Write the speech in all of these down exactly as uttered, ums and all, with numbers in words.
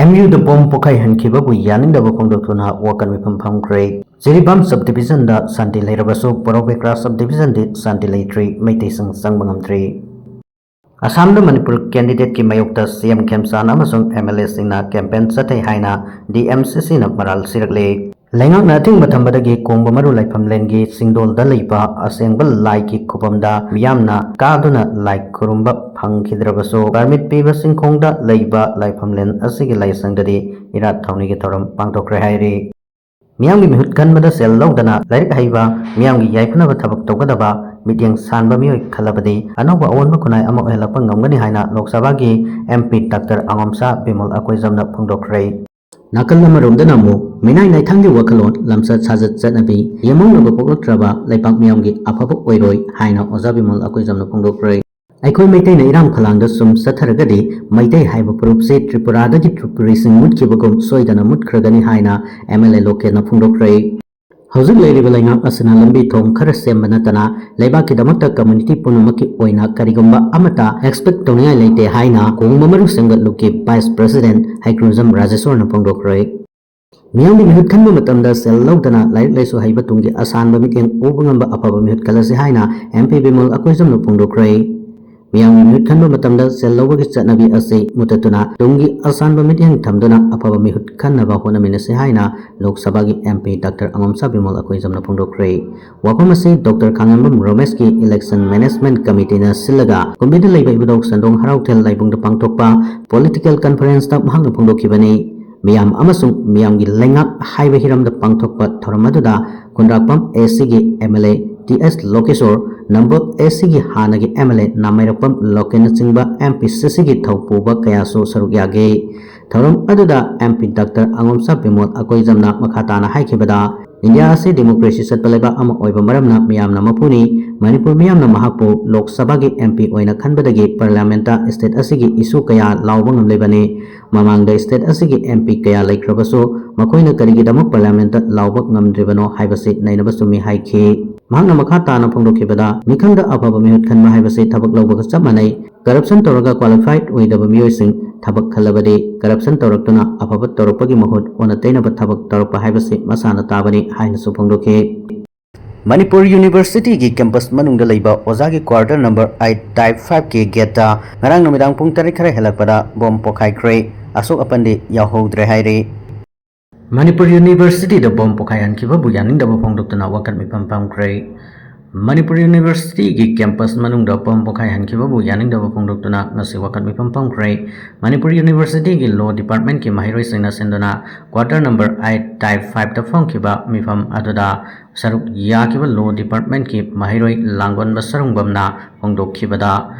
M ꯌꯨꯗ bomb ꯄꯣꯈꯥꯏꯍꯟꯈꯤꯕꯕꯨ ꯌꯥꯅꯤꯡꯗꯕ ꯐꯣꯡꯗꯣꯛꯇꯨꯅ ꯋꯥꯀꯠ ꯃꯤꯐꯝ ꯐꯝꯈ꯭ꯔꯦ꯫ ꯖꯤꯔꯤꯕꯥꯝ sub division ꯗ ꯁꯥꯟꯇꯤ ꯂꯩꯔꯕꯁꯨ ꯕꯣꯔꯣꯕꯦꯀ꯭ꯔꯥ sub division ꯗꯤ ꯁꯥꯟꯇꯤ ꯂꯩꯇ꯭ꯔꯤ, ꯃꯩꯇꯩꯁꯤꯡ ꯆꯪꯕ ꯉꯝꯗ꯭ꯔꯤ꯫ ꯑꯁꯥꯝꯗ ꯃꯅꯤꯄꯨꯔ candidate ꯀꯤ ꯃꯥꯌꯣꯛꯇ ꯁꯤ ꯑꯦꯝ ꯈꯦꯝꯆꯥꯟ ꯑꯃꯁꯨꯡ ꯑꯦꯝ ꯑꯦꯜ ꯑꯦ ꯁꯤꯡꯅ campaign ꯆꯠꯊꯩ ꯍꯥꯏꯅ ꯗꯤ ꯑꯦꯝ ꯁꯤ ꯁꯤ ꯅ ꯃꯔꯥꯜ ꯁꯤꯔꯛꯂꯦ꯫ ꯂꯩꯉꯥꯛꯅ ꯑꯊꯤꯡꯕ ꯊꯝꯕꯗꯒꯤ ꯀꯣꯡꯕ ꯃꯔꯨ ꯂꯥꯏꯐꯝꯂꯦꯟꯒꯤ ꯆꯤꯡꯗꯣꯜꯗ ꯂꯩꯕ ꯑꯁꯦꯡꯕ ꯂꯥꯏꯒꯤ ꯈꯨꯕꯝꯗ ꯃꯤꯌꯥꯝꯅ ꯀꯥꯗꯨꯅ ꯂꯥꯏ ꯈꯨꯔꯨꯝꯕ ꯐꯪꯈꯤꯗ꯭ꯔꯕꯁꯨ, permit ꯄꯤꯕ ꯆꯤꯡꯈꯣꯡꯗ ꯂꯩꯕ ꯂꯥꯏꯐꯝꯂꯦꯟ ꯑꯁꯤꯒꯤ ꯂꯥꯏꯁꯪꯗꯗꯤ ꯏꯔꯥꯠ ꯊꯧꯅꯤꯒꯤ ꯊꯧꯔꯝ ꯄꯥꯡꯊꯣꯛꯈ꯭ꯔꯦ ꯍꯥꯏꯔꯤ꯫ ꯃꯤꯌꯥꯝꯒꯤ ꯃꯤꯍꯨꯠ ꯈꯟꯕꯗ ꯁꯦꯜ ꯂꯧꯗꯅ ꯂꯥꯏꯔꯤꯛ ꯍꯩꯕ, ꯃꯤꯌꯥꯝꯒꯤ ꯌꯥꯏꯐꯅꯕ ꯊꯕꯛ ꯇꯧꯒꯗꯕ ꯃꯤꯠꯌꯦꯡ ꯁꯥꯟꯕ ꯃꯤꯑꯣꯏ ꯈꯜꯂꯕꯗꯤ ꯑꯅꯧꯕ ꯑꯑꯣꯟꯕ ꯈꯨꯟꯅꯥꯏ ꯑꯃ ꯑꯣꯏꯍꯜꯂꯛꯄ ꯉꯝꯒꯅꯤ ꯍꯥꯏꯅ ꯂꯣꯛ ꯁꯚꯥꯒꯤ ꯑꯦꯝ ꯄꯤ ꯗꯥꯛꯇꯔ ꯑꯉꯣꯝꯁꯥ ꯕꯤꯃꯣꯜ ꯑꯀꯣꯏꯖꯝꯅ ꯐꯣꯡꯗꯣꯛꯈ꯭ꯔꯦ꯫ ꯅꯥꯀꯜ ꯑꯃꯔꯣꯝꯗꯅ ꯑꯃꯨꯛ ꯃꯤꯅꯥꯏ ꯅꯥꯏꯊꯪꯒꯤ ꯋꯥꯈꯜꯂꯣꯟ, ꯂꯝꯆꯠ ꯁꯥꯖꯠ, ꯆꯠꯅꯕꯤ ꯌꯦꯡꯍꯧꯅꯕ ꯄꯣꯛꯂꯛꯇ꯭ꯔꯕ ꯂꯩꯄꯥꯛ ꯃꯤꯌꯥꯝꯒꯤ ꯑꯐꯕ ꯑꯣꯏꯔꯣꯏ ꯍꯥꯏꯅ ꯑꯣꯖꯥ ꯕꯤꯃꯣꯜ ꯑꯀꯣꯏꯖꯝꯅ ꯐꯣꯡꯗꯣꯛꯈ꯭ꯔꯦ꯫ ꯑꯩꯈꯣꯏ ꯃꯩꯇꯩꯅ ꯏꯔꯥꯡ ꯐꯂꯥꯡꯗ ꯁꯨꯝ ꯆꯠꯊꯔꯒꯗꯤ ꯃꯩꯇꯩ ꯍꯥꯏꯕ ꯐꯨꯔꯨꯞꯁꯤ ꯇ꯭ꯔꯤꯄꯨꯔꯥꯗꯒꯤ ꯇ꯭ꯔꯤꯄꯨꯔꯤꯁꯤꯡ ꯃꯨꯠꯈꯤꯕꯒꯨꯝ ꯁꯣꯏꯗꯅ ꯃꯨꯠꯈ꯭ꯔꯒꯅꯤ ꯍꯥꯏꯅ ꯑꯦꯝ ꯑꯦꯜ ꯑꯦ ꯂꯣꯀꯦꯜꯅ ꯐꯣꯡꯗꯣꯛꯈ꯭ꯔꯦ꯫ ꯍꯧꯖꯤꯛ ꯂꯩꯔꯤꯕ ꯂꯩꯉꯥꯛ ꯑꯁꯤꯅ ꯂꯝꯕꯤ ꯊꯣꯡ ꯈꯔ ꯁꯦꯝꯕ ꯅꯠꯇꯅ ꯂꯩꯕꯥꯛꯀꯤꯗꯃꯛꯇ community ꯄꯨꯝꯅꯃꯛꯀꯤ ꯑꯣꯏꯅ ꯀꯔꯤꯒꯨꯝꯕ ꯑꯃꯠꯇ expect ꯇꯧꯅꯤꯡꯉꯥꯏ ꯂꯩꯇꯦ ꯍꯥꯏꯅ ꯀꯣꯡꯕ ꯃꯔꯨ ꯁꯦꯝꯒꯠꯂꯨꯞꯀꯤ vice president ꯍꯩꯀ꯭ꯔꯨꯖꯝ ꯔꯥꯖꯦꯁꯣꯔꯅ ꯐꯣꯡꯗꯣꯛꯈ꯭ꯔꯦ꯫ ꯃꯤꯌꯥꯝꯒꯤ ꯃꯤꯍꯨꯠ ꯈꯟꯕ ꯃꯇꯝꯗ ꯁꯦꯜ ꯂꯧꯗꯅ ꯂꯥꯏꯔꯤꯛ ꯂꯥꯏꯁꯨ ꯍꯩꯕ ꯇꯨꯡꯒꯤ ꯑꯁꯥꯟꯕ ꯃꯤꯠꯌꯦꯡ ꯎꯕ ꯉꯝꯕ ꯑꯐꯕ ꯃꯤꯍꯨꯠ ꯈꯜꯂꯁꯤ ꯍꯥꯏꯅ ꯑꯦꯝ ꯄꯤ ꯕꯤꯃꯣꯜ ꯑꯀꯣꯏꯖꯝꯅ ꯐꯣꯡꯗꯣꯛꯈ꯭ꯔꯦ꯫ ꯃꯤꯌꯥꯝꯒꯤ ꯃꯤꯍꯨꯠ ꯈꯟꯕ ꯃꯇꯝꯗ ꯁꯦꯜ ꯂꯧꯕꯒꯤ ꯆꯠꯅꯕꯤ ꯑꯁꯤ ꯃꯨꯊꯠꯇꯨꯅ ꯇꯨꯡꯒꯤ ꯑꯁꯥꯟꯕ ꯃꯤꯠꯌꯦꯡ ꯊꯝꯗꯨꯅ ꯑꯐꯕ ꯃꯤꯍꯨꯠ ꯈꯟꯅꯕ ꯍꯣꯠꯅꯃꯤꯟꯅꯁꯤ ꯍꯥꯏꯅ ꯂꯣꯛ ꯁꯚꯥꯒꯤ ꯑꯦꯝ ꯄꯤ ꯗꯥꯛꯇꯔ ꯑꯉꯣꯝꯁꯥ ꯕꯤꯃꯣꯜ ꯑꯀꯣꯏꯖꯝꯅ ꯐꯣꯡꯗꯣꯛꯈ꯭ꯔꯦ꯫ ꯋꯥꯐꯝ ꯑꯁꯤ ꯗꯣꯛꯇꯔ ꯈꯥꯉꯦꯝꯕꯝ ꯔꯣꯃꯦꯁꯀꯤ election management committeeꯅ ꯁꯤꯜꯂꯒ ꯀꯨꯝꯕꯤꯗ ꯂꯩꯕ ꯏꯕꯨꯙꯧ ꯁꯦꯟꯗꯣꯡ ꯍꯔꯥꯎꯊꯦꯜ ꯂꯥꯏꯕꯨꯡꯗ ꯄꯥꯡꯊꯣꯛꯄ political conferenceꯇ ꯃꯍꯥꯛꯅ ꯐꯣꯡꯗꯣꯛꯈꯤꯕꯅꯤ꯫ ꯃꯤꯌꯥꯝ ꯑꯃꯁꯨꯡ ꯃꯤꯌꯥꯝꯒꯤ ꯂꯩꯉꯥꯛ ꯍꯥꯏꯕ ꯍꯤꯔꯝꯗ ꯄꯥꯡꯊꯣꯛꯄ ꯊꯧꯔꯝ ꯑꯗꯨꯗ ꯈꯨꯟꯗ꯭ꯔꯥꯛꯄꯝ ꯑꯦ ꯁꯤꯒꯤ M L A T S Lokeshwar, Nambol A ꯁꯤꯒꯤ ꯍꯥꯟꯅꯒꯤ ꯑꯦꯝ ꯑꯦꯜ ꯑꯦ ꯅꯥꯃꯩꯔꯛꯄꯝ ꯂꯣꯀꯦꯟꯅꯆꯤꯡꯕ ꯑꯦꯝ ꯄꯤ ꯁꯤ ꯁꯤꯒꯤ ꯊꯧꯄꯨꯕ ꯀꯌꯥꯁꯨ ꯁꯔꯨꯛ ꯌꯥꯈꯤ꯫ ꯊꯧꯔꯝ ꯑꯗꯨꯗ ꯑꯦꯝ ꯄꯤ ꯗꯥꯛꯇꯔ ꯑꯉꯣꯝꯁꯥ ꯕꯤꯃꯣꯜ ꯑꯀꯣꯏꯖꯝꯅ ꯃꯈꯥ ꯇꯥꯅ ꯍꯥꯏꯈꯤꯕꯗ, ꯏꯟꯗꯤꯌꯥ ꯑꯁꯤ democracy ꯆꯠꯄ ꯂꯩꯕꯥꯛ ꯑꯃ ꯑꯣꯏꯕ ꯃꯔꯝꯅ ꯃꯤꯌꯥꯝꯅ ꯃꯄꯨꯅꯤ꯫ ꯃꯅꯤꯄꯨꯔ ꯃꯤꯌꯥꯝꯅ ꯃꯍꯥꯛꯄꯨ ꯂꯣꯛ ꯁꯚꯥꯒꯤ ꯑꯦꯝ ꯄꯤ ꯑꯣꯏꯅ ꯈꯟꯕꯗꯒꯤ parliamentꯇ state ꯑꯁꯤꯒꯤ issue ꯀꯌꯥ ꯂꯥꯎꯕ ꯉꯝꯂꯤꯕꯅꯤ꯫ ꯃꯃꯥꯡꯗ state ꯑꯁꯤꯒꯤ ꯑꯦꯝ ꯄꯤ ꯀꯌꯥ ꯂꯩꯈ꯭ꯔꯕꯁꯨ ꯃꯈꯣꯏꯅ ꯀꯔꯤꯒꯤꯗꯃꯛ parliamentꯇ ꯂꯥꯎꯕ ꯉꯝꯗ꯭ꯔꯤꯕꯅꯣ ꯍꯥꯏꯕꯁꯤ ꯅꯩꯅꯕ ꯆꯨꯝꯃꯤ ꯍꯥꯏꯈꯤ꯫ ꯃꯍꯥꯛꯅ ꯃꯈꯥ ꯇꯥꯅ ꯐꯣꯡꯗꯣꯛꯈꯤꯕꯗ, ꯃꯤꯈꯜꯗ ꯑꯐꯕ ꯃꯤꯍꯨꯠ ꯈꯟꯕ ꯍꯥꯏꯕꯁꯤ ꯊꯕꯛ ꯂꯧꯕꯒ ꯆꯞ ꯃꯥꯟꯅꯩ꯫ Corruption ꯇꯧꯔꯒ qualified ꯑꯣꯏꯗꯕ ꯃꯤꯑꯣꯏꯁꯤꯡ ꯊꯕꯛ ꯈꯜꯂꯕꯗꯤ, corruption ꯇꯧꯔꯛꯇꯨꯅ ꯑꯐꯕ ꯇꯧꯔꯛꯄꯒꯤ ꯃꯍꯨꯠ ꯑꯣꯟꯅ ꯇꯩꯅꯕ ꯊꯕꯛ ꯇꯧꯔꯛꯄ ꯍꯥꯏꯕꯁꯤ ꯃꯁꯥꯅ ꯇꯥꯕꯅꯤ ꯍꯥꯏꯅꯁꯨ ꯐꯣꯡꯗꯣꯛꯈꯤ꯫ ꯃꯅꯤꯄꯨꯔ ꯌꯨꯅꯤꯚꯔꯁꯤꯇꯤꯒꯤ campus ꯃꯅꯨꯡꯗ ꯂꯩꯕ ꯑꯣꯖꯥꯒꯤ quarter number eight type five ꯀꯤ gateꯇ ꯉꯔꯥꯡ ꯅꯨꯃꯤꯗꯥꯡ ꯄꯨꯡ ꯇꯔꯦꯠ ꯈꯔ ꯍꯦꯜꯂꯛꯄꯗ bomb ꯄꯣꯈꯥꯏꯈ꯭ꯔꯦ꯫ ꯑꯁꯣꯛ ꯑꯄꯟꯗꯤ ꯌꯥꯎꯍꯧꯗ꯭ꯔꯦ ꯍꯥꯏꯔꯤ꯫ ꯃꯅꯤꯄꯨꯔ ꯌꯨꯅꯤꯚꯔꯁꯤꯇꯤꯗ bomb ꯄꯣꯈꯥꯏꯍꯟꯈꯤꯕꯕꯨ ꯌꯥꯅꯤꯡꯗꯕ ꯐꯣꯡꯗꯣꯛꯇꯨꯅ ꯋꯥꯀꯠ ꯃꯤꯐꯝ ꯐꯝꯈ꯭ꯔꯦ꯫ ꯃꯅꯤꯄꯨꯔ ꯌꯨꯅꯤꯚꯔꯁꯤꯇꯤꯒꯤ campus ꯃꯅꯨꯡꯗ bomb ꯄꯣꯈꯥꯏꯍꯟꯈꯤꯕꯕꯨ ꯌꯥꯅꯤꯡꯗꯕ ꯐꯣꯡꯗꯣꯛꯇꯨꯅ ꯉꯁꯤ ꯋꯥꯀꯠ ꯃꯤꯐꯝ ꯐꯝꯈ꯭ꯔꯦ꯫ ꯃꯅꯤꯄꯨꯔ ꯌꯨꯅꯤꯚꯔꯁꯤꯇꯤꯒꯤ law departmentꯀꯤ ꯃꯍꯩꯔꯣꯏꯁꯤꯡꯅ ꯁꯤꯟꯗꯨꯅ quarter number eight type fiveꯇ ꯐꯝꯈꯤꯕ ꯃꯤꯐꯝ ꯑꯗꯨꯗ ꯁꯔꯨꯛ ꯌꯥꯈꯤꯕ law departmentꯀꯤ ꯃꯍꯩꯔꯣꯏ ꯂꯥꯡꯒꯣꯟꯕ ꯁꯔꯨꯡꯕꯝꯅ ꯐꯣꯡꯗꯣꯛꯈꯤꯕꯗ,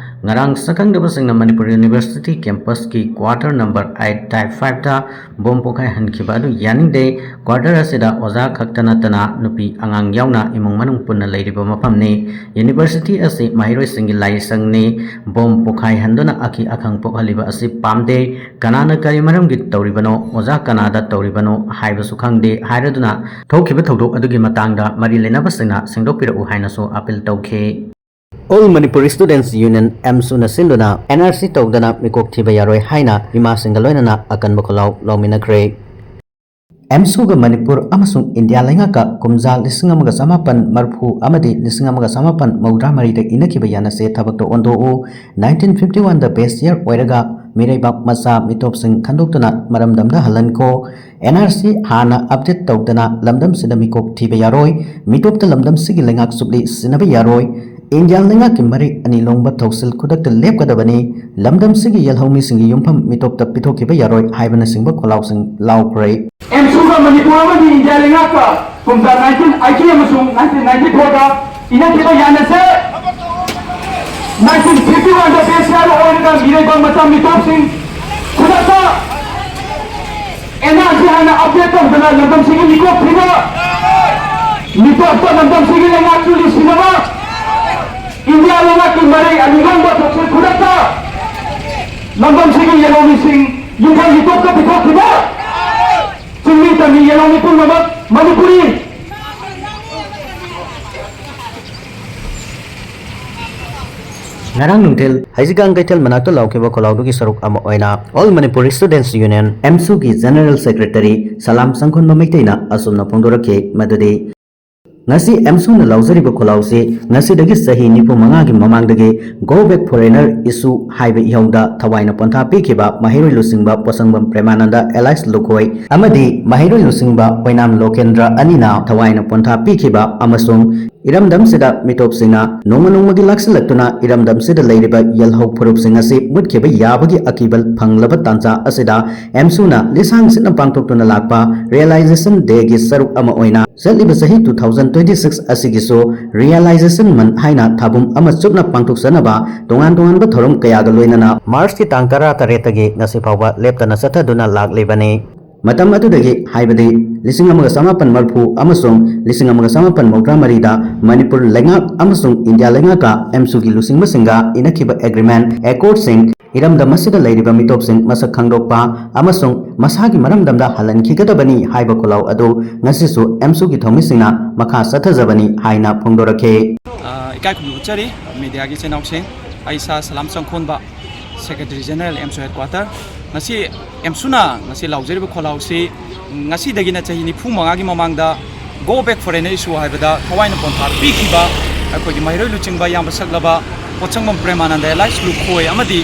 ꯉꯔꯥꯡ ꯁꯛꯈꯪꯗꯕꯁꯤꯡꯅ ꯃꯅꯤꯄꯨꯔ ꯌꯨꯅꯤꯚꯔꯁꯤꯇꯤ campusꯀꯤ quarter number eight type fiveꯇ bomb ꯄꯣꯈꯥꯏꯍꯟꯈꯤꯕ ꯑꯗꯨ ꯌꯥꯅꯤꯡꯗꯦ꯫ Quarter ꯑꯁꯤꯗ ꯑꯣꯖꯥ ꯈꯛꯇ ꯅꯠꯇꯅ ꯅꯨꯄꯤ ꯑꯉꯥꯡ ꯌꯥꯎꯅ ꯏꯃꯨꯡ ꯃꯅꯨꯡ ꯄꯨꯟꯅ ꯂꯩꯔꯤꯕ ꯃꯐꯝꯅꯤ꯫ University ꯑꯁꯤ ꯃꯍꯩꯔꯣꯏꯁꯤꯡꯒꯤ ꯂꯥꯏꯁꯪꯅꯤ꯫ Bomb ꯄꯣꯈꯥꯏꯍꯟꯗꯨꯅ ꯑꯀꯤ ꯑꯈꯪ ꯄꯣꯛꯍꯜꯂꯤꯕ ꯑꯁꯤ ꯄꯥꯝꯗꯦ꯫ ꯀꯅꯥꯅ ꯀꯔꯤ ꯃꯔꯝꯒꯤ ꯇꯧꯔꯤꯕꯅꯣ? ꯑꯣꯖꯥ ꯀꯅꯥꯗ ꯇꯧꯔꯤꯕꯅꯣ ꯍꯥꯏꯕꯁꯨ ꯈꯪꯗꯦ ꯍꯥꯏꯔꯗꯨꯅ, ꯊꯣꯛꯈꯤꯕ ꯊꯧꯗꯣꯛ ꯑꯗꯨꯒꯤ ꯃꯇꯥꯡꯗ ꯃꯔꯤ ꯂꯩꯅꯕꯁꯤꯡꯅ ꯁꯦꯡꯗꯣꯛꯄꯤꯔꯛꯎ ꯍꯥꯏꯅꯁꯨ appeal ꯇꯧꯈꯤ꯫ All Manipuri Students Union, AMSUꯅ ꯁꯤꯟꯗꯨꯅ NRC ꯇꯧꯗꯅ ꯃꯤꯀꯣꯛ ꯊꯤꯕ ꯌꯥꯔꯣꯏ ꯍꯥꯏꯅ ꯏꯃꯥꯁꯤꯡꯒ ꯂꯣꯏꯅꯅ ꯑꯀꯟꯕ ꯈꯣꯜꯂꯥꯎ ꯂꯥꯎꯃꯤꯟꯅꯈ꯭ꯔꯦ꯫ AMSUꯒ ꯃꯅꯤꯄꯨꯔ ꯑꯃꯁꯨꯡ ꯏꯟꯗꯤꯌꯥ ꯂꯩꯉꯥꯛꯀ ꯀꯨꯝꯖꯥ ꯂꯤꯁꯤꯡ ꯑꯃꯒ ꯆꯃꯥꯄꯟ ꯃꯔꯐꯨ ꯑꯃꯗꯤ ꯂꯤꯁꯤꯡ ꯑꯃꯒ ꯆꯃꯥꯄꯟ ꯃꯧꯗ꯭ꯔꯥ ꯃꯔꯤꯗ ꯏꯅꯈꯤꯕ ꯌꯥꯅꯁꯦ ꯊꯕꯛꯇ ꯑꯣꯟꯊꯣꯛꯎ, nineteen fifty oneꯗ best year ꯑꯣꯏꯔꯒ ꯃꯤꯔꯩꯕꯥꯛ ꯃꯆꯥ ꯃꯤꯇꯣꯞꯁꯤꯡ ꯈꯟꯗꯣꯛꯇꯨꯅ ꯃꯔꯝꯗꯝꯗ ꯍꯜꯍꯟꯈꯣ꯫ NRC ꯍꯥꯟꯅ update ꯇꯧꯗꯅ ꯂꯝꯗꯝꯁꯤꯗ ꯃꯤꯀꯣꯛ ꯊꯤꯕ ꯌꯥꯔꯣꯏ꯫ ꯃꯤꯇꯣꯞꯇ ꯂꯝꯗꯝꯁꯤꯒꯤ ꯂꯩꯉꯥꯛ ꯆꯨꯞꯂꯤ ꯁꯤꯟꯅꯕ ꯌꯥꯔꯣꯏ꯫ ꯏꯟꯗꯤꯌꯥ ꯂꯩꯉꯥꯛꯀꯤ ꯃꯔꯤ ꯑꯅꯤ ꯂꯣꯡꯕ ꯊꯧꯁꯤꯜ ꯈꯨꯗꯛꯇ ꯂꯦꯞꯀꯗꯕꯅꯤ꯫ ꯂꯝꯗꯝꯁꯤꯒꯤ ꯌꯦꯜꯍꯧꯃꯤꯁꯤꯡꯒꯤ ꯌꯨꯝꯐꯝ ꯃꯤꯇꯣꯞꯇ ꯄꯤꯊꯣꯛꯈꯤꯕ ꯌꯥꯔꯣꯏ ꯍꯥꯏꯕꯅꯆꯤꯡꯕ ꯈꯣꯜꯂꯥꯎꯁꯤꯡ ꯂꯥꯎꯈ꯭ꯔꯦ꯫ AMSUꯒ ꯃꯅꯤꯄꯨꯔ ꯑꯃꯗꯤ ꯏꯟꯗꯤꯌꯥ ꯂꯩꯉꯥꯛꯀ ꯀꯨꯝꯖꯥ nineteen eighty ꯑꯃꯁꯨꯡ nineteen ninety fourꯗ ꯏꯅꯈꯤꯕ ꯌꯥꯅꯁꯦ nineteen fifty oneꯗ best year ꯑꯣꯏꯔꯒ ꯃꯤꯔꯩꯕꯥꯛ ꯃꯆꯥ ꯃꯤꯇꯣꯞꯁꯤꯡ ꯈꯨꯗꯛꯇ NRC ꯍꯥꯟꯅ update ꯇꯧꯗꯅ ꯂꯝꯗꯝꯁꯤꯒꯤ ꯃꯤꯀꯣꯛ ꯊꯤꯕ, ꯃꯤꯇꯣꯞꯇ ꯂꯝꯗꯝꯁꯤꯒꯤ ꯂꯩꯉꯥꯛ ꯆꯨꯞꯂꯤ ꯁꯤꯟꯅꯕ, ꯏꯟꯗꯤꯌꯥ ꯂꯩꯉꯥꯛꯀꯤ ꯃꯔꯩ ꯑꯅꯤ ꯂꯣꯡꯕ ꯊꯧꯁꯤꯜ ꯈꯨꯗꯛꯇ ꯂꯝꯗꯝꯁꯤꯒꯤ ꯌꯦꯜꯍꯧꯃꯤꯁꯤꯡ ꯌꯨꯝꯐꯝ ꯃꯤꯇꯣꯞꯇ ꯄꯤꯊꯣꯛꯈꯤꯕ, ꯆꯤꯡꯃꯤ ꯇꯝꯃꯤ ꯌꯦꯜꯍꯧꯃꯤ ꯄꯨꯝꯅꯃꯛ ꯃꯅꯤꯄꯨꯔꯤ ꯉꯔꯥꯡ ꯅꯨꯡꯊꯤꯜ ꯍꯩꯖꯤꯡꯒꯥꯡ ꯀꯩꯊꯦꯜ ꯃꯅꯥꯛꯇ ꯂꯥꯎꯈꯤꯕ ꯈꯣꯜꯂꯥꯎꯗꯨꯒꯤ ꯁꯔꯨꯛ ꯑꯃ ꯑꯣꯏꯅ All Manipur Students Union, ꯑꯦꯝꯁꯨꯒꯤ General Secretary ꯁꯂꯥꯝ ꯁꯪꯈꯣꯟꯕ ꯃꯩꯇꯩꯅ ꯑꯁꯨꯝꯅ ꯐꯣꯡꯗꯣꯔꯛꯈꯤ ꯃꯗꯨꯗꯤ, ꯉꯁꯤ ꯑꯦꯝꯁꯨꯅ ꯂꯥꯎꯖꯔꯤꯕ ꯈꯣꯜꯂꯥꯎꯁꯤ ꯉꯁꯤꯗꯒꯤ ꯆꯍꯤ ꯅꯤꯐꯨ ꯃꯉꯥꯒꯤ ꯃꯃꯥꯡꯗꯒꯤ Go Back Foreigner Issue ꯍꯥꯏꯕ ꯏꯍꯧꯗ ꯊꯋꯥꯏꯅ ꯄꯣꯟꯊꯥ ꯄꯤꯈꯤꯕ ꯃꯍꯩꯔꯣꯏ ꯂꯨꯆꯤꯡꯕ ꯄꯣꯠꯁꯪꯕꯝ ꯄ꯭ꯔꯦꯃꯥꯅꯟꯗ alias ꯂꯨꯈꯣꯏ ꯑꯃꯗꯤ ꯃꯍꯩꯔꯣꯏ ꯂꯨꯆꯤꯡꯕ ꯑꯣꯏꯅꯥꯝ ꯂꯣꯀꯦꯟꯗ꯭ꯔ ꯑꯅꯤꯅ ꯊꯋꯥꯏꯅ ꯄꯣꯟꯊꯥ ꯄꯤꯈꯤꯕ ꯑꯃꯁꯨꯡ ꯏꯔꯝꯗꯝꯁꯤꯗ ꯃꯤꯇꯣꯞꯁꯤꯡꯅ ꯅꯣꯡꯃ ꯅꯣꯡꯃꯒꯤ ꯂꯥꯛꯁꯤꯜꯂꯛꯇꯨꯅ ꯏꯔꯝꯗꯝꯁꯤꯗ ꯂꯩꯔꯤꯕ ꯌꯦꯜꯍꯧ ꯐꯨꯔꯨꯞꯁꯤꯡ ꯑꯁꯤ ꯃꯨꯠꯈꯤꯕ ꯌꯥꯕꯒꯤ ꯑꯀꯤꯕ ꯐꯪꯂꯕ ꯇꯥꯟꯖꯥ ꯑꯁꯤꯗ ꯑꯦꯝꯁꯨꯅ ꯂꯤꯁꯥꯡ ꯁꯤꯠꯅ ꯄꯥꯡꯊꯣꯛꯇꯨꯅ ꯂꯥꯛꯄ Realization Day ꯒꯤ ꯁꯔꯨꯛ ꯑꯃ ꯑꯣꯏꯅ ꯆꯠꯂꯤꯕ ꯆꯍꯤ two thousand twenty six ꯑꯁꯤꯒꯤꯁꯨ Realization Month ꯍꯥꯏꯅ ꯊꯥꯕꯨꯝ ꯑꯃ ꯆꯨꯞꯅ ꯄꯥꯡꯊꯣꯛꯆꯅꯕ ꯇꯣꯉꯥꯟ ꯇꯣꯉꯥꯟꯕ ꯊꯧꯔꯝ ꯀꯌꯥꯒ ꯂꯣꯏꯅꯅ March ꯀꯤ ꯇꯥꯡ ꯇꯔꯥ ꯇꯔꯦꯠꯇꯒꯤ ꯉꯁꯤ ꯐꯥꯎꯕ ꯂꯦꯞꯇꯅ ꯆꯠꯊꯗꯨꯅ ꯂꯥꯛꯂꯤꯕꯅꯤ꯫ ꯃꯇꯝ ꯑꯗꯨꯗꯒꯤ, ꯍꯥꯏꯕꯗꯤ ꯂꯤꯁꯤꯡ ꯑꯃꯒ ꯆꯃꯥꯄꯟ ꯃꯔꯤꯐꯨ ꯑꯃꯁꯨꯡ ꯂꯤꯁꯤꯡ ꯑꯃꯒ ꯆꯃꯥꯄꯟ ꯃꯧꯗ꯭ꯔꯥ ꯃꯔꯤꯗ ꯃꯅꯤꯄꯨꯔ ꯂꯩꯉꯥꯛ ꯑꯃꯁꯨꯡ ꯏꯟꯗꯤꯌꯥ ꯂꯩꯉꯥꯛꯀ ꯑꯦꯝꯁꯨꯒꯤ ꯂꯨꯆꯤꯡꯕꯁꯤꯡꯒ ꯏꯅꯈꯤꯕ agreement, accord ꯁꯤꯡ, ꯏꯔꯝꯗꯝ ꯑꯁꯤꯗ ꯂꯩꯔꯤꯕ ꯃꯤꯇꯣꯞꯁꯤꯡ ꯃꯁꯛ ꯈꯪꯗꯣꯛꯄ ꯑꯃꯁꯨꯡ ꯃꯁꯥꯒꯤ ꯃꯔꯝꯗꯝꯗ ꯍꯜꯍꯟꯈꯤꯒꯗꯕꯅꯤ ꯍꯥꯏꯕ ꯈꯣꯜꯂꯥꯎ ꯑꯗꯨ ꯉꯁꯤꯁꯨ ꯑꯦꯝꯁꯨꯒꯤ ꯊꯧꯃꯤꯁꯤꯡꯅ ꯃꯈꯥ ꯆꯠꯊꯖꯕꯅꯤ ꯍꯥꯏꯅ ꯐꯣꯡꯗꯣꯔꯛꯈꯤ꯫ ꯑ, ꯏꯀꯥꯏ ꯈꯨꯝꯅꯕ ꯎꯠꯆꯔꯤ ꯃꯤꯗꯤꯌꯥꯒꯤ ꯏꯆꯤꯟ ꯏꯅꯥꯎꯁꯤꯡ꯫ ꯑꯩ ꯏꯁꯥ ꯁꯂꯥꯝ ꯆꯪꯈꯣꯟꯕ, Secretary General ꯑꯦꯝꯁꯨ Headquarter꯫ ꯉꯁꯤ ꯑꯦꯝꯁꯨꯅ ꯉꯁꯤ ꯂꯥꯎꯖꯔꯤꯕ ꯈꯣꯜꯂꯥꯎꯁꯤ ꯉꯁꯤꯗꯒꯤꯅ ꯆꯍꯤ ꯅꯤꯐꯨ ꯃꯉꯥꯒꯤ ꯃꯃꯥꯡꯗ Go Back Foreigner Issue ꯍꯥꯏꯕꯗ ꯊꯋꯥꯏꯅ ꯄꯣꯟꯊꯥ ꯄꯤꯈꯤꯕ ꯑꯩꯈꯣꯏꯒꯤ ꯃꯍꯩꯔꯣꯏ ꯂꯨꯆꯤꯡꯕ ꯏꯌꯥꯝꯕ ꯁꯛꯂꯕ ꯄꯣꯠꯁꯪꯕꯝ ꯄ꯭ꯔꯦꯃꯥꯅꯟꯗ alias ꯂꯨꯈꯣꯏ ꯑꯃꯗꯤ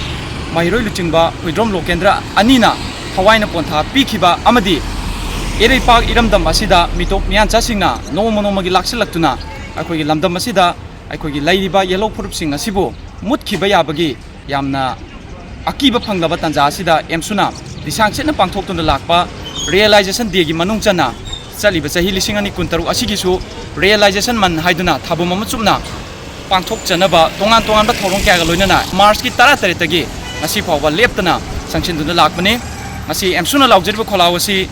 ꯃꯍꯩꯔꯣꯏ ꯂꯨꯆꯤꯡꯕ ꯍꯨꯏꯗ꯭ꯔꯣꯝ ꯂꯣꯀꯦꯟꯗ꯭ꯔ ꯑꯅꯤꯅ ꯊꯋꯥꯏꯅ ꯄꯣꯟꯊꯥ ꯄꯤꯈꯤꯕ ꯑꯃꯗꯤ ꯏꯔꯩꯄꯥꯛ ꯏꯔꯝꯗꯝ ꯑꯁꯤꯗ ꯃꯤꯇꯣꯞ ꯃꯤꯌꯥꯟꯆꯥꯁꯤꯡꯅ ꯅꯣꯡꯃ ꯅꯣꯡꯃꯒꯤ ꯂꯥꯛꯁꯤꯜꯂꯛꯇꯨꯅ ꯑꯩꯈꯣꯏꯒꯤ ꯂꯝꯗꯝ ꯑꯁꯤꯗ ꯑꯩꯈꯣꯏꯒꯤ ꯂꯩꯔꯤꯕ ꯌꯦꯜꯍꯧ ꯐꯨꯔꯨꯞꯁꯤꯡ ꯑꯁꯤꯕꯨ ꯃꯨꯠꯈꯤꯕ ꯌꯥꯕꯒꯤ ꯌꯥꯝꯅ ꯑꯀꯤꯕ ꯐꯪꯂꯕ ꯇꯥꯟꯖꯥ ꯑꯁꯤꯗ ꯑꯦꯝꯁꯨꯅ ꯂꯤꯁꯥꯡ ꯁꯤꯠꯅ ꯄꯥꯡꯊꯣꯛꯇꯨꯅ ꯂꯥꯛꯄ Realization Day ꯒꯤ ꯃꯅꯨꯡ ꯆꯟꯅ ꯆꯠꯂꯤꯕ ꯆꯍꯤ ꯂꯤꯁꯤꯡ ꯑꯅꯤ ꯀꯨꯟꯇꯔꯨꯛ ꯑꯁꯤꯒꯤꯁꯨ Realization Month ꯍꯥꯏꯗꯨꯅ ꯊꯥꯕꯝ ꯑꯃ ꯆꯨꯞꯅ ꯄꯥꯡꯊꯣꯛꯆꯅꯕ ꯇꯣꯉꯥꯟ ꯇꯣꯉꯥꯟꯕ ꯊꯧꯔꯝ ꯀꯌꯥꯒ ꯂꯣꯏꯅꯅ March ꯀꯤ ꯇꯔꯥ ꯇꯔꯦꯠꯇꯒꯤ ꯉꯁꯤ ꯐꯥꯎꯕ ꯂꯦꯞꯇꯅ ꯆꯪꯁꯤꯟꯗꯨꯅ ꯂꯥꯛꯄꯅꯤ꯫ ꯉꯁꯤ ꯑꯦꯝꯁꯨꯅ ꯂꯥꯎꯖꯔꯤꯕ ꯈꯣꯜꯂꯥꯎ ꯑꯁꯤ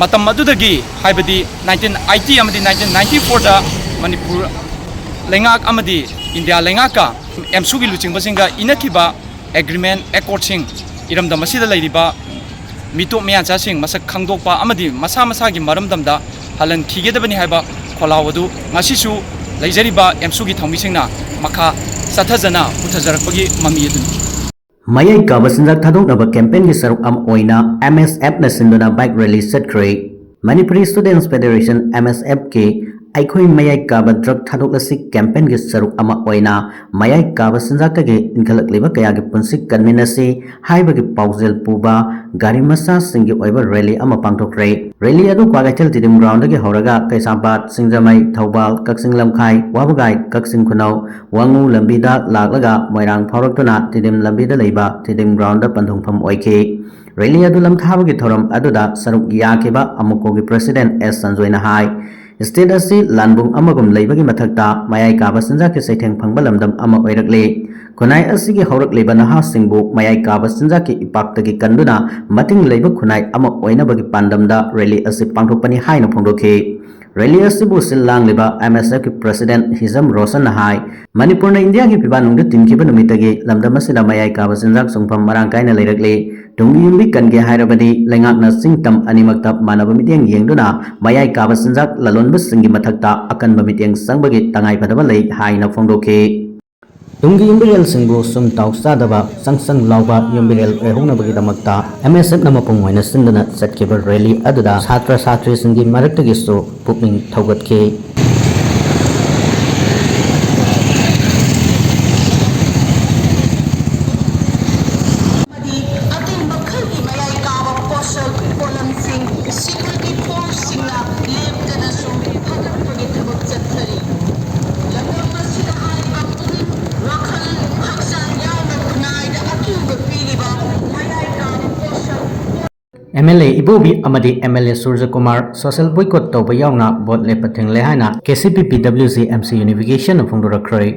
ꯃꯇꯝ ꯑꯗꯨꯗꯒꯤ, ꯍꯥꯏꯕꯗꯤ nineteen eighty ꯑꯃꯗꯤ nineteen ninety four ꯗ ꯃꯅꯤꯄꯨꯔ ꯂꯩꯉꯥꯛ ꯑꯃꯗꯤ ꯏꯟꯗꯤꯌꯥ ꯂꯩꯉꯥꯛꯀ ꯑꯦꯝꯁꯨꯒꯤ ꯂꯨꯆꯤꯡꯕꯁꯤꯡꯒ ꯏꯅꯈꯤꯕ agreement, accord ꯁꯤꯡ, ꯏꯔꯝꯗꯝ ꯑꯁꯤꯗ ꯂꯩꯔꯤꯕ ꯃꯤꯇꯣꯞ ꯃꯤꯌꯥꯟꯆꯥꯁꯤꯡ ꯃꯁꯛ ꯈꯪꯗꯣꯛꯄ ꯑꯃꯗꯤ ꯃꯁꯥ ꯃꯁꯥꯒꯤ ꯃꯔꯝꯗꯝꯗ ꯍꯜꯍꯟꯈꯤꯒꯗꯕꯅꯤ ꯍꯥꯏꯕ ꯈꯣꯜꯂꯥꯎ ꯑꯗꯨ ꯉꯁꯤꯁꯨ ꯂꯩꯖꯔꯤꯕ ꯑꯦꯝꯁꯨꯒꯤ ꯊꯧꯃꯤꯁꯤꯡꯅ ꯃꯈꯥ ꯆꯠꯊꯖꯅ ꯄꯨꯊꯖꯔꯛꯄꯒꯤ ꯃꯃꯤ ꯑꯗꯨꯅꯤ꯫ ꯃꯌꯥꯏ ꯀꯥꯕ ꯆꯤꯟꯖꯥꯛ ꯊꯥꯗꯣꯛꯅꯕ ꯀꯦꯝꯄꯦꯟꯒꯤ ꯁꯔꯨꯛ ꯑꯃ ꯑꯣꯏꯅ ꯑꯦꯝ ꯑꯦꯁ ꯑꯦꯐꯅ ꯁꯤꯟꯗꯨꯅ ꯕꯥꯏꯛ ꯔꯦꯂꯤ ꯆꯠꯈ꯭ꯔꯦ꯫ ꯃꯅꯤꯄꯨꯔꯤ ꯁ꯭ꯇꯨꯗꯦꯟꯠꯁ ꯐꯦꯗꯦꯔꯦꯁꯟ, ꯑꯦꯝ ꯑꯦꯁ ꯑꯦꯐꯀꯤ ꯑꯩꯈꯣꯏ ꯃꯌꯥꯏ ꯀꯥꯕ ꯗ꯭ꯔꯒ ꯊꯥꯗꯣꯛꯂꯁꯤ ꯀꯦꯝꯄꯦꯟꯒꯤ ꯁꯔꯨꯛ ꯑꯃ ꯑꯣꯏꯅ ꯃꯌꯥꯏ ꯀꯥꯕ ꯆꯤꯟꯖꯥꯛꯇꯒꯤ ꯏꯟꯈꯠꯂꯛꯂꯤꯕ ꯀꯌꯥꯒꯤ ꯄꯨꯟꯁꯤ ꯀꯟꯃꯤꯟꯅꯁꯤ ꯍꯥꯏꯕꯒꯤ ꯄꯥꯎꯖꯦꯜ ꯄꯨꯕ ꯒꯥꯔꯤ ꯃꯆꯥꯁꯤꯡꯒꯤ ꯑꯣꯏꯕ ꯔꯦꯂꯤ ꯑꯃ ꯄꯥꯡꯊꯣꯛꯈ꯭ꯔꯦ꯫ ꯔꯦꯂꯤ ꯑꯗꯨ ꯀ꯭ꯋꯥꯀꯩꯊꯦꯜ ꯇꯤꯗꯤꯝ ꯒ꯭ꯔꯥꯎꯟꯗꯒꯤ ꯍꯧꯔꯒ ꯀꯩꯁꯥꯝꯄꯥꯠ, ꯁꯤꯡꯖꯃꯩ, ꯊꯧꯕꯥꯜ, ꯀꯛꯆꯤꯡ ꯂꯝꯈꯥꯏ, ꯋꯥꯕꯒꯥꯏ, ꯀꯛꯆꯤꯡ ꯈꯨꯅꯧ, ꯋꯥꯉꯨ ꯂꯝꯕꯤꯗ ꯂꯥꯛꯂꯒ ꯃꯣꯏꯔꯥꯡ ꯐꯥꯎꯔꯛꯇꯨꯅ ꯇꯤꯗꯤꯝ ꯂꯝꯕꯤꯗ ꯂꯩꯕ ꯇꯤꯗꯤꯝ ꯒ꯭ꯔꯥꯎꯟꯗ ꯄꯟꯊꯨꯡꯐꯝ ꯑꯣꯏꯈꯤ꯫ ꯔꯦꯂꯤ ꯑꯗꯨ ꯂꯝꯊꯥꯕꯒꯤ ꯊꯧꯔꯝ ꯑꯗꯨꯗ ꯁꯔꯨꯛ ꯌꯥꯈꯤꯕ ꯑꯃꯨꯀꯣꯒꯤ ꯄ꯭ꯔꯦꯁꯤꯗꯦꯟꯠ ꯑꯦꯁ ꯁꯟꯖꯣꯏꯅ ꯍꯥꯏ, ꯁ꯭ꯇꯦꯠ ꯑꯁꯤ ꯂꯥꯟꯕꯨꯡ ꯑꯃꯒꯨꯝ ꯂꯩꯕꯒꯤ ꯃꯊꯛꯇ ꯃꯌꯥꯏ ꯀꯥꯕ ꯆꯤꯟꯖꯥꯛꯀꯤ ꯆꯩꯊꯦꯡ ꯐꯪꯕ ꯂꯝꯗꯝ ꯑꯃ ꯑꯣꯏꯔꯛꯂꯤ꯫ ꯈꯨꯟꯅꯥꯏ ꯑꯁꯤꯒꯤ ꯍꯧꯔꯛꯂꯤꯕ ꯅꯍꯥꯁꯤꯡꯕꯨ ꯃꯌꯥꯏ ꯀꯥꯕ ꯆꯤꯟꯖꯥꯛꯀꯤ ꯏꯄꯥꯛꯇꯒꯤ ꯀꯟꯗꯨꯅ ꯃꯇꯤꯡ ꯂꯩꯕ ꯈꯨꯟꯅꯥꯏ ꯑꯃ ꯑꯣꯏꯅꯕꯒꯤ ꯄꯥꯟꯗꯝꯗ ꯔꯦꯂꯤ ꯑꯁꯤ ꯄꯥꯡꯊꯣꯛꯄꯅꯤ ꯍꯥꯏꯅ ꯐꯣꯡꯗꯣꯛꯈꯤ꯫ ꯔꯦꯂꯤ ꯑꯁꯤꯕꯨ ꯁꯤꯜ ꯂꯥꯡꯂꯤꯕ ꯑꯦꯝ ꯑꯦꯁ ꯑꯦꯐꯀꯤ ꯄ꯭ꯔꯦꯁꯤꯗꯦꯟꯠ ꯍꯤꯖꯝ ꯔꯣꯁꯟꯅ ꯍꯥꯏ, ꯃꯅꯤꯄꯨꯔꯅ ꯏꯟꯗꯤꯌꯥꯒꯤ ꯐꯤꯕꯥꯟꯅꯨꯡꯗ ꯇꯤꯟꯈꯤꯕ ꯅꯨꯃꯤꯠꯇꯒꯤ ꯂꯝꯗꯝ ꯑꯁꯤꯗ ꯃꯌꯥꯏ ꯀꯥꯕ ꯆꯤꯟꯖꯥꯛ ꯁꯨꯡꯐꯝ ꯃꯔꯥꯡ ꯀꯥꯏꯅ ꯂꯩꯔꯛꯂꯤ꯫ ꯇꯨꯡꯒꯤ ꯌꯨꯝꯕꯤ ꯀꯟꯒꯦ ꯍꯥꯏꯔꯕꯗꯤ ꯂꯩꯉꯥꯛꯅ ꯆꯤꯡ ꯇꯝ ꯑꯅꯤꯃꯛꯇ ꯃꯥꯟꯅꯕ ꯃꯤꯠꯌꯦꯡ ꯌꯦꯡꯗꯨꯅ ꯃꯌꯥꯏ ꯀꯥꯕ ꯆꯤꯟꯖꯥꯛ ꯂꯂꯣꯟꯕꯁꯤꯡꯒꯤ ꯃꯊꯛꯇ ꯑꯀꯟꯕ ꯃꯤꯠꯌꯦꯡ ꯆꯪꯕꯒꯤ ꯇꯉꯥꯏꯐꯗꯕ ꯂꯩ ꯍꯥꯏꯅ ꯐꯣꯡꯗꯣꯛꯈꯤ꯫ ꯇꯨꯡꯒꯤ ꯌꯨꯝꯕꯤꯔꯦꯜꯁꯤꯡꯕꯨ ꯁꯨꯝ ꯇꯥꯎ ꯆꯥꯗꯕ ꯆꯪ ꯆꯪ ꯂꯥꯎꯕ ꯌꯨꯝꯕꯤꯔꯦꯜ ꯑꯣꯏꯍꯧꯅꯕꯒꯤꯗꯃꯛꯇ ꯑꯦꯝ ꯑꯦꯁ ꯑꯦꯐꯅ ꯃꯄꯨꯡ ꯑꯣꯏꯅ ꯁꯤꯟꯗꯨꯅ ꯆꯠꯈꯤꯕ ꯔꯦꯂꯤ ꯑꯗꯨꯗ ꯁꯥꯇ꯭ꯔ ꯁꯥꯇ꯭ꯔꯤꯁꯤꯡꯒꯤ ꯃꯔꯛꯇꯒꯤꯁꯨ ꯄꯨꯛꯅꯤꯡ ꯊꯧꯒꯠꯈꯤ꯫ ꯑꯃꯗꯤ ꯑꯇꯩ ꯃꯈꯜꯒꯤ ꯃꯌꯥꯏ ꯀꯥꯕ ꯄꯣꯠꯁꯛ ꯄꯣꯠꯂꯝꯁꯤꯡ ꯁꯦꯀ꯭ꯌꯨꯔꯤꯇꯤ ꯐꯣꯔꯁꯁꯤꯡꯅ ꯂꯦꯞꯇꯅꯁꯨ ꯐꯒꯠꯄꯒꯤ ꯊꯕꯛ ꯆꯠꯊꯔꯤ꯫ ꯂꯝꯗꯝ ꯑꯁꯤꯗ ꯍꯥꯏꯔꯤꯕ ꯄꯨꯛꯅꯤꯡ, ꯋꯥꯈꯜ, ꯍꯛꯆꯥꯡ ꯌꯥꯎꯅ ꯈꯨꯟꯅꯥꯏꯗ ꯑꯀꯤꯕ ꯄꯤꯔꯤꯕ ꯃꯌꯥꯏ ꯀꯥꯕ ꯄꯣꯠꯁꯛ ꯑꯦꯝ ꯑꯦꯜ ꯑꯦ ꯏꯕꯣꯕꯤ ꯑꯃꯗꯤ M L A Surajkumar social boycott ꯇꯧꯕ ꯌꯥꯎꯅ ꯚꯣꯠ ꯂꯦꯞꯄ ꯊꯤꯡꯂꯦ ꯍꯥꯏꯅ K C P P W G M C ꯌꯨꯅꯤꯐꯤꯀꯦꯁꯟꯅ ꯐꯣꯡꯗꯣꯔꯛꯈ꯭ꯔꯦ꯫